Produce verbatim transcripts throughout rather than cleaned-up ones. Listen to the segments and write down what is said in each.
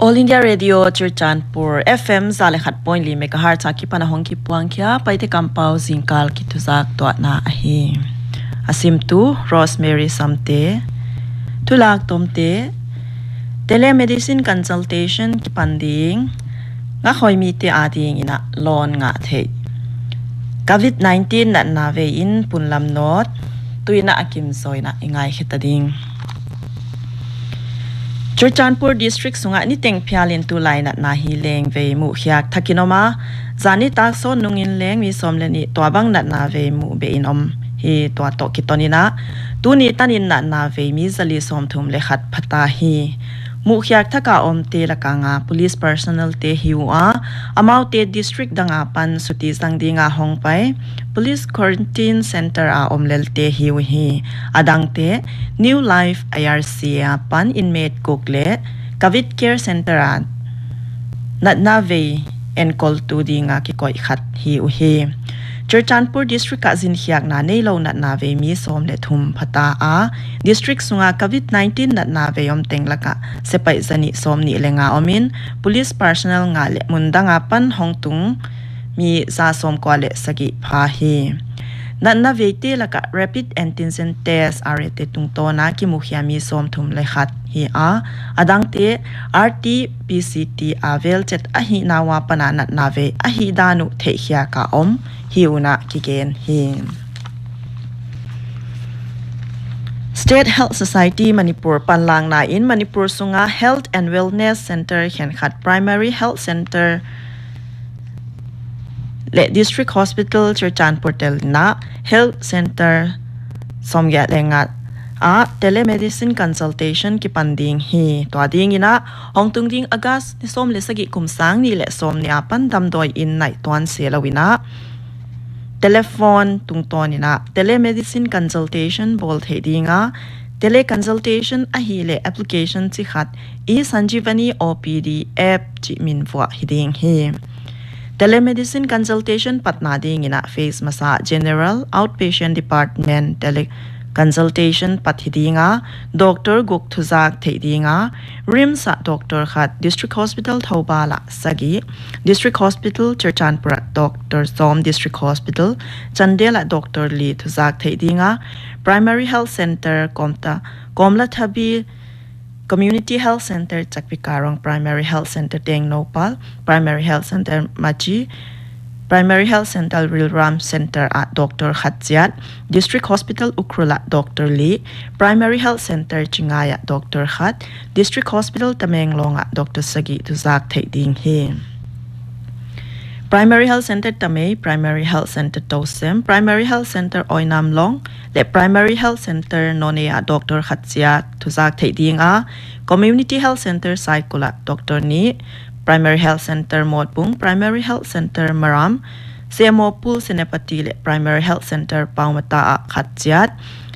All India Radio Churachandpur, F M za le khat point li megahertz a kipan a hong kipuang khia Paite kampau zingkal kithuzak tuahna ahi. A simtu Rosemary Samte. Thulak tomte, telemedicine consultation kipan ding, ngakhoih mite adingin a loan ngah theih, covid nineteen natna vei in punlam nawt, tuin a kimzaw in i ngaikhe ta ding. Churachandpur District sungah niteng phialin tulai natna hi leng vei muhkhiak thakin om a, zan nitak sawn nungin leng mi sawm le nih tuabang natna vei muh behin om hi. Tua toh kitonin a, tuni tanin natna vei mi zali sawmthum le khat phata hi. Muhkhiak thaka omte laka nga police personnel te hi ua, amaute district dang apan suti zang dinga hongpai police quarantine center a om lelte hi uhi. Adangte New Life I R C apan inmate guk le covid care center a natna vei enkoltu dinga kikoih khat hi uhi. Churachandpur District ah zinkhiakna neilou natna vei mi sawm le thum phata a, district sunga covid nineteen natna vei om teng laka sepaih zanih sawmnih le nga omin, police personnel nga le mun dang apan hongtung mi za sawmkua le sagih pha hi. Natna veite laka rapid antigen test R A T tungtawna kimukhia mi sawmthum le khat hi a, adangte R T P C T a velchet ahihna ua pana natna vei ahihdan uh theihkhiak a om hi un a kigen hi. State Health Society Manipur panlakna in Manipur sunga Health and Wellness Center khenkhat, Primary Health Center le District Hospital Churachandpur telna Health Center sawmgiat le nga ah telemedicine consultation kipan ding hi. Tua dingin a, hongtung ding August ni sawm le sagih kum sang nih le sawmnih apan damdawi in naih tuan se louin a, telephone tungtawnin a telemedicine consultation bawl theih dinga, teleconsultation ahihleh application chi khat, eSanjeevani O P D app chih min vuah hi ding hi. Telemedicine consultation patna dingin a phase masa General Outpatient Department teleconsultation pat hi dinga, doctor guk thuzak theih dinga, RIMS ah doctor khat, District Hospital Thoubal ah sagih, District Hospital Churachandpur ah doctor sawm, District Hospital Chandel ah doctor li thuzak theih dinga, Primary Health Center Komta, Komlathabi, Community Health Center Chakpikarong, Primary Health Center Tengnoupal, Primary Health Center Machi, Primary Health Center Rilram Center ah doctor khat chiat, District Hospital Ukhrul ah doctor li, Primary Health Center Chingai ah doctor khat, District Hospital Tamenglong ah doctor sagih thuzak theih ding hi. Primary Health Center Tamei, Primary Health Center Tousem, Primary Health Center Oinamlong le Primary Health Center Noney ah doctor khat chiat thuzak theih dinga, Community Health Center Saikul ah doctor nih, Primary Health Center Motbung, Primary Health Center Maram, Semopul Senapati le Primary Health Center Paomata ah khat chiat,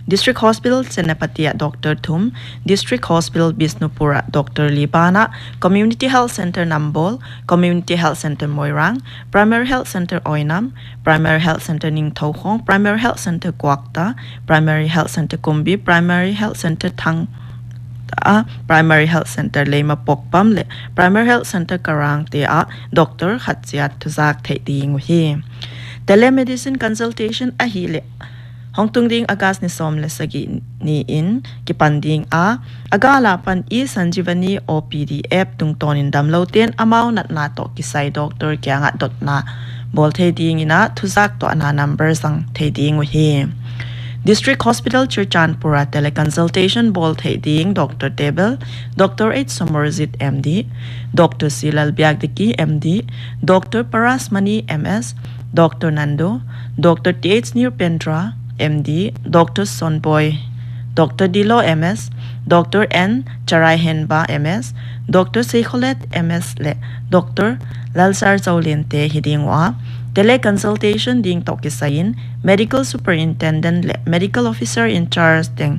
District Hospital Senapati ah doctor thum, District Hospital Bishnupur ah doctor li banah, Community Health Center Nambol, Community Health Center Moirang, Primary Health Center Oinam, Primary Health Center Ningthoukhong, Primary Health Center Kwakta, Primary Health Center Kumbi, Primary Health Center Thang a, Primary Health Center Leimapokpam le Primary Health Center Karang te ah doctor khat chiat thuzak theih ding uhi. Telemedicine consultation ahihleh hongtung ding August ni sawm le sagih ni in kipan ding a, a gal apan eSanjeevani O P D app tungtawnin damlou ten amau natna toh kisai doctor kiangah dotna bawl thei dingin a thuzak tuahna number zang thei ding uhi. District Hospital Churachandpur ah teleconsultation bawl thei ding doctor te bel, Doctor H Somorjit M D, Doctor C Lalbiakdiki M D, Doctor Parasmani M S, Doctor Nando, Doctor T H Nirpendra M D, Doctor Sonboi, Doctor Dilo M S, Doctor N Charaihenba M S, Doctor Seikholet M S le Doctor Lalsar Zaulen te hi ding ua. Teleconsultation ding toh kisai in Medical Superintendent le Medical Officer in Charge teng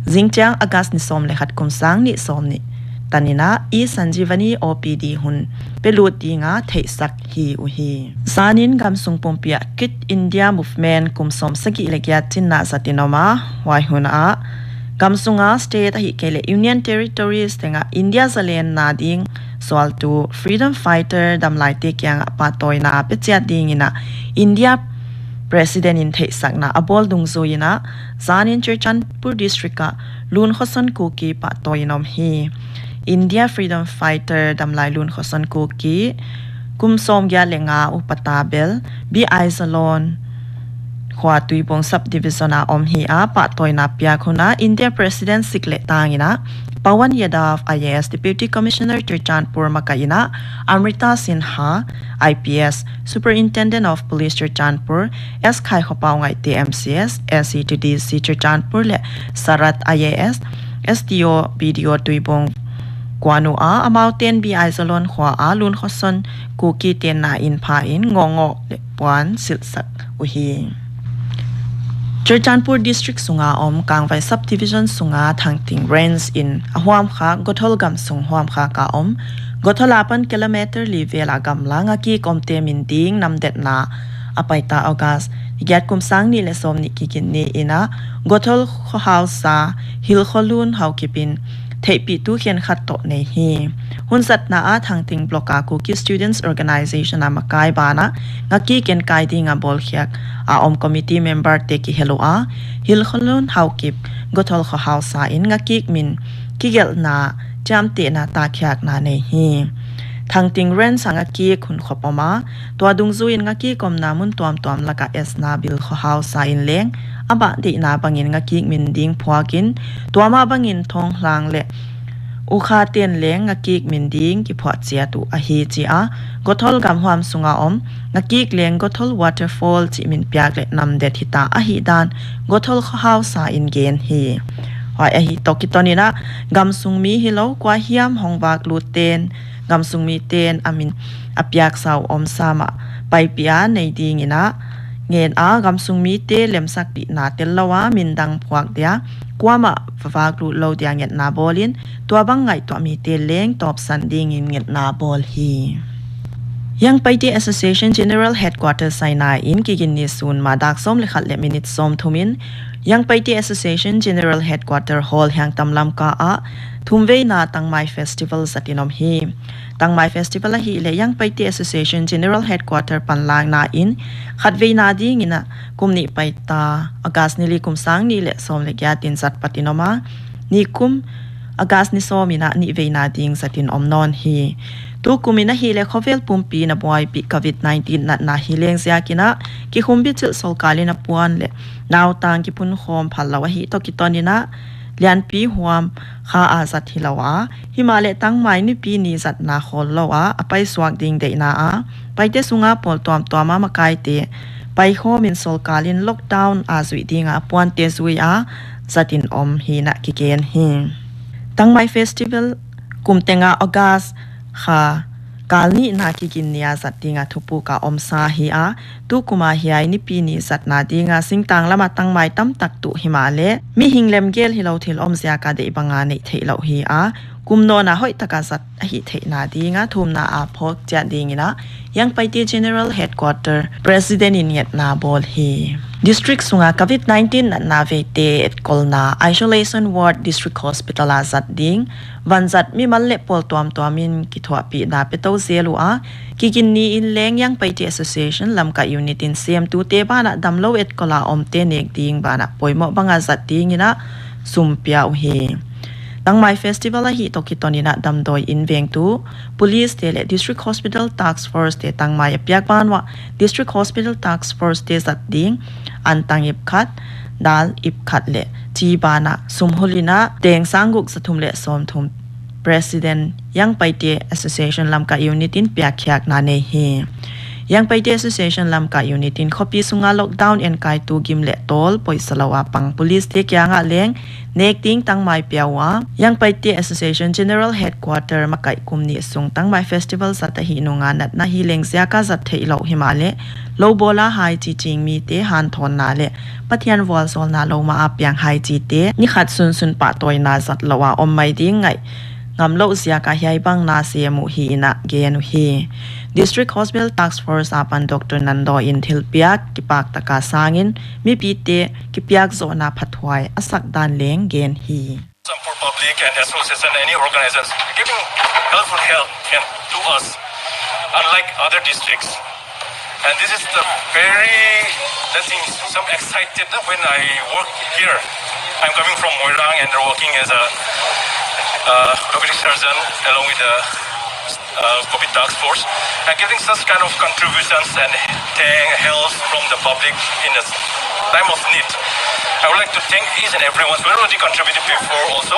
zingchiang August ni sawm le khat kum sang nih sawmnih tanin a eSanjeevani O P D hun pelut dinga theihsak hi uhi. Zanin gamsung pumpi ah Quit India Movement kum sawm sagih le giat chinna zatin om a, huai hun ah Gam sunga state ahihkeileh Union Territories tengah India zalenna ding sualtu freedom fighter damlaite kiangah pahtawina pe chiat dingin a India President in theihsakna a bawl dungzuiin a, zanin Churachandpur District ah Lun Khoson Kuki pahtawiin om hi. India freedom fighter damlai Lun Khoson Kuki, kum sawmgiat leh nga upa ta bel, B. Aizalon khua Tuibong Subdivision a om hi a, pahtawina piak hun a India President sik leh tangin a, Pawan Yadav, I A S, Deputy Commissioner Churachandpur makaihin a, Amrita Sinha, I P S, Superintendent of Police Churachandpur, S. Khaikhopau Ngaihte, M C S, S E to D C Churachandpur leh Sarat, I A S, S D O, B D O Tuibong kuan ua, amau ten B. Aizalon khua a Lun Khoson Kuki tenna inn phain ngawngawh leh puan silhsak uhi. Churachandpur District sunga om Kangvai Subdivision sunga Thangting Range in a huamkhak Gothol gamsung huamkhak a om Gothol apan kilometer li vel a gamla ngakik omte min ding namdetna a paita August giat kum sang nih leh sawmnih kiginni in a Gothol khohausa Hilkholun Haokip in theihpihtu khenkhat toh nei hi. Hun zatna a Thangting Block a Kuki Students Organization a makai banah ngakik enkai dinga bawlkhiak a om committee member te kihel ua, Hilkholun Haokip Gothol khohausa in ngakik min kigelhna chiamtehna takhiakna nei hi. Thangting Range a ngakik hun khop om a, tua dungzuiin ngakik omna mun tuamtuam laka esna bil khohausa in leng a bah deihna bangin ngakik min ding phuakin, tua mah bangin Thonglhang leh Ukha ten leng ngakik min ding kiphuah chiat uh ahi chi a, Gothol gam huam sunga om ngakik leng Gothol Waterfall chih min piak leh namdet hita ahihdan Gothol khohausa in gen hi. Huai ahi toh kitonin a, gamsung mi hilou kua hiam hong vak lut ten, gamsung miten a min a piaksa uh omsa mah paipih a nei dingin a, ngen a gamsung mite lemsakpihna tellou a min dang phuak dia kuamah va vak lut lou dia ngetna bawlin, tua bang ngaihtuah mite leng tawpsan dingin ngetna bawl hi. Young Paite Association General Headquarter saina in kiginni sun ma dak sawm leh khat leh minute sawmthum in Young Paite Association General Headquarter Hall Hiangtam Lamka ah thumveina Tangmai Festival zatin om hi. Tangmai Festival ahihleh Young Paite Association General Headquarter panlakna in khatveina dingin a kum nih paita August ni li kum sang nih leh sawm leh giat in zat patin om a, nikum August ni sawm in a nihveina ding zatin om nawn hi. Tukum in ahihleh khovel pumpi in a buaipih covid nineteen natna hileng ziakin a, kikhumbi chilh sorkar in a puan leh nautang kipunkhawm phal lou ahi toh kitonin a, lianpi huam kha a zat hilou a, himahleh Tangmai nipi ni zatna khawl lou a, a paisuak ding deihna a, Paite sunga pawl tuamtuam a makaite paikhawmin sorkar in lockdown a zuih dinga a puante zui a zatin om hi'n a kigen hi. Tangmai Festival kum tenga August kha kal nihna kiginni a zat dinga thupuk a omsa hi a, tukuma hiai nipi ni zatna dinga singtang lama tangmai tamtak tuh himahleh mihing lemgel hilou thil om ziaka deih banga neih theihlouh hi a, kum nawn a hoihtaka zat ahih theihna dinga thumna a phawk chiat dingin a Young Paite General Headquarter President in ngetna bawl hi. District sunga covid nineteen natna veite etkolna isolation ward District Hospital a zat ding, vanzat mimal leh pawl tuamtuamin kithuahpihna pe tou zel ua, kiginni in leng Young Paite Association Lamka Unit in semtute banah damlou etkol a omte nek ding banah poimoh banga zat dingin a sum pia uhi. Tangmai Festival ahih toh kitonin a damdawi in vengtu Police te leh District Hospital Task Force te tangmai a piak ban uah District Hospital Task Force te zat ding antang ip khat, dal ip khat leh chi banah sum hulin a teng sang guk za thum leh sawmthum President Young Paite Association Lamka Unit in piakkhiakna nei hi. Young Paite Association Lamka Unit in khopi sunga lockdown enkaitu gim leh tawl poisa lou a pang police te kiangah leng nek ding tangmai pia ua, Young Paite Association General Headquarter makaih kum nih sung Tangmai Festival zat ahih nunga natna hileng ziaka zat theihlouh himahleh lou bawl a hai chi ching mite hanthawnna leh Pathian vualzawlna lou ma a piang hai chite ni khat sunsun pahtawina zat lou a om mai ding ngaih ngamlouh ziak a hiai bang na sem uh hi in a gen uhi. District Hospital Task Force apan Doctor Nando in thilpiak kipak taka sangin mipite kipiak zohna phathuai a sak dan leng gen hi. Some poor public and association, any organizations giving helpful help and to us, unlike other districts. And this is the very, I think, some excited when I work here. I'm coming from Moirang and working as a uh, orthopedic surgeon along with the uh, COVID task force, and getting such kind of contributions and help from the public in a time of need. I would like to thank each and everyone who already contributed before also,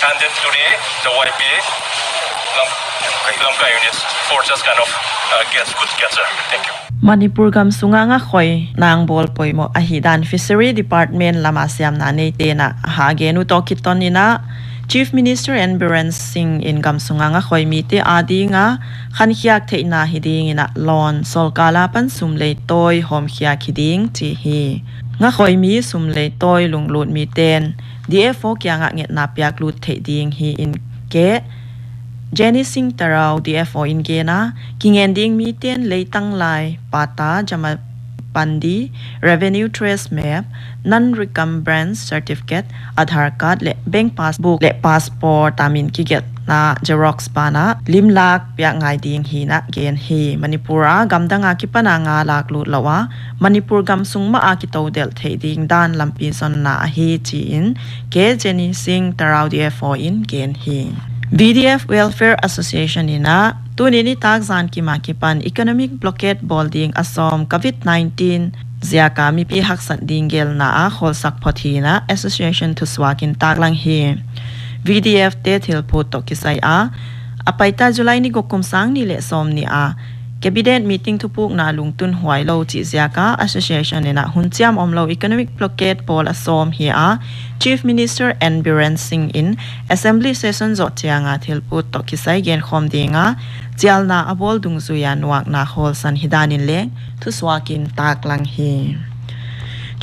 and then today the Y P A Lam- Lamka units for just kind of uh, gets good cancer. Thank you. Manipur gam sunga ngakhoi nang bawl poimoh ahihdan Fishery Department lama siamna neite'n a gen uh toh kiton in a Chief Minister N Biren Singh in gam sunga ngakhoi mite adinga khankhiak theihna hi ding in a loan sorkar apan sum lei tawi hawmkhiak hi ding chi hi. Ngakhoi mi sum lei tawi lunglut mite'n D F O kianga ngetna piak lut theih ding hi in ke Jenny Singh Tarau D F O in gen a, kingen ding mite'n leitang lai, patta, jama pandi, revenue trace map, non-recumbrance certificate, Aadhaar card leh bank passbook leh passport a min kigelhna xerox pan a limlak piak ngai ding hi in a gen hi. Manipur a gamdang a kipan a nga lak lut lou a Manipur gam sung mah a kitodelh theih ding dan lampi zonna ahi chi in ke Jenny Singh Tarau D F O in gen hi. V D F Welfare Association in a tuni nitakzan kim a kipan economic blockade bawl ding a sawm COVID nineteen ziaka mipi haksat ding gelhna a khawlsak phot hi in a association thusuak in taklang hi. V D F te thilphut toh kisai a, a paita July ni guk kum sang nih leh sawmnih a cabinet meeting thupukna lungtun huai lou chih ziaka association in a hun chiam omlou economic blockade bawl a sawm hi a, Chief Minister N Biren Singh in assembly session zoh chianga thilphut toh kisai genkhawm dinga chialna a bawl dungzuia nuakna khawlsan hi dan in leng thusuak in taklang hi.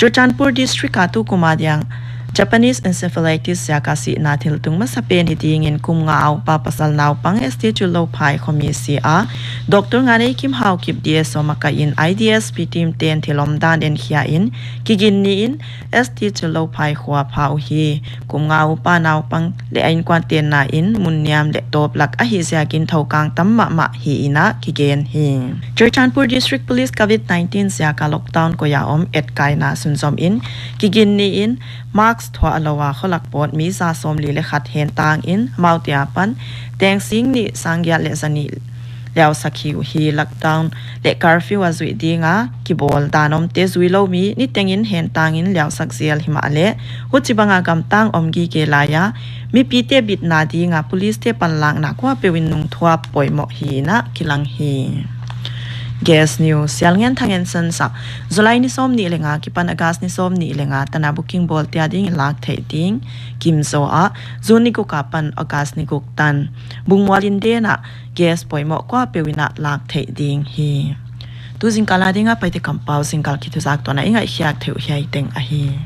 Churachandpur District a tukum a diang Japanese encephalitis ziaka sihna thiltung masapen hi ding in kum nga a upa pasal naupang S T Chullouphai khomi si a, Doctor Nganeikim Haokip D S O makaih in I D S P team te'n thil omdan enkhia in kigin ni in S T Chullouphai khua pha uhi. Kum nga a upa naupang leh a inkuante'n na in mun niam leh tawp lak ahih ziakin thokang tam mahmah hi in a kigen hi. Churachandpur District Police COVID nineteen ziaka lockdown koih a om etkaina sunzom in kigin ni in mask thuah lou a kholak pawt mi za sawmli leh khat hentang in amaute apan teng sing nih sang giat leh za nih liausak hi uhi. Lockdown leh curfew a zuih dinga kibawl dan omte zuilou mi niteng in hentang in liausak zel himahleh huchibanga gamtang om gige lai a mipite bitna dinga police te panlakna kuapeuh in nungthuap poimoh hi in a kilang hi. Gas News, Sialngenthang in sansak. July ni sawmnih leh nga kipan August ni sawmnih leh nga tan a booking bawlte ading in lak theih ding kimzaw a, June ni guk apan August ni guk tan bungmual in den a gas poimoh kuapeuh in a lak theih ding hi. Tu zingkal a dinga Paite kampau zingkal kithuzak tuahna i ngaihkhiak theih uh hiai teng ahi.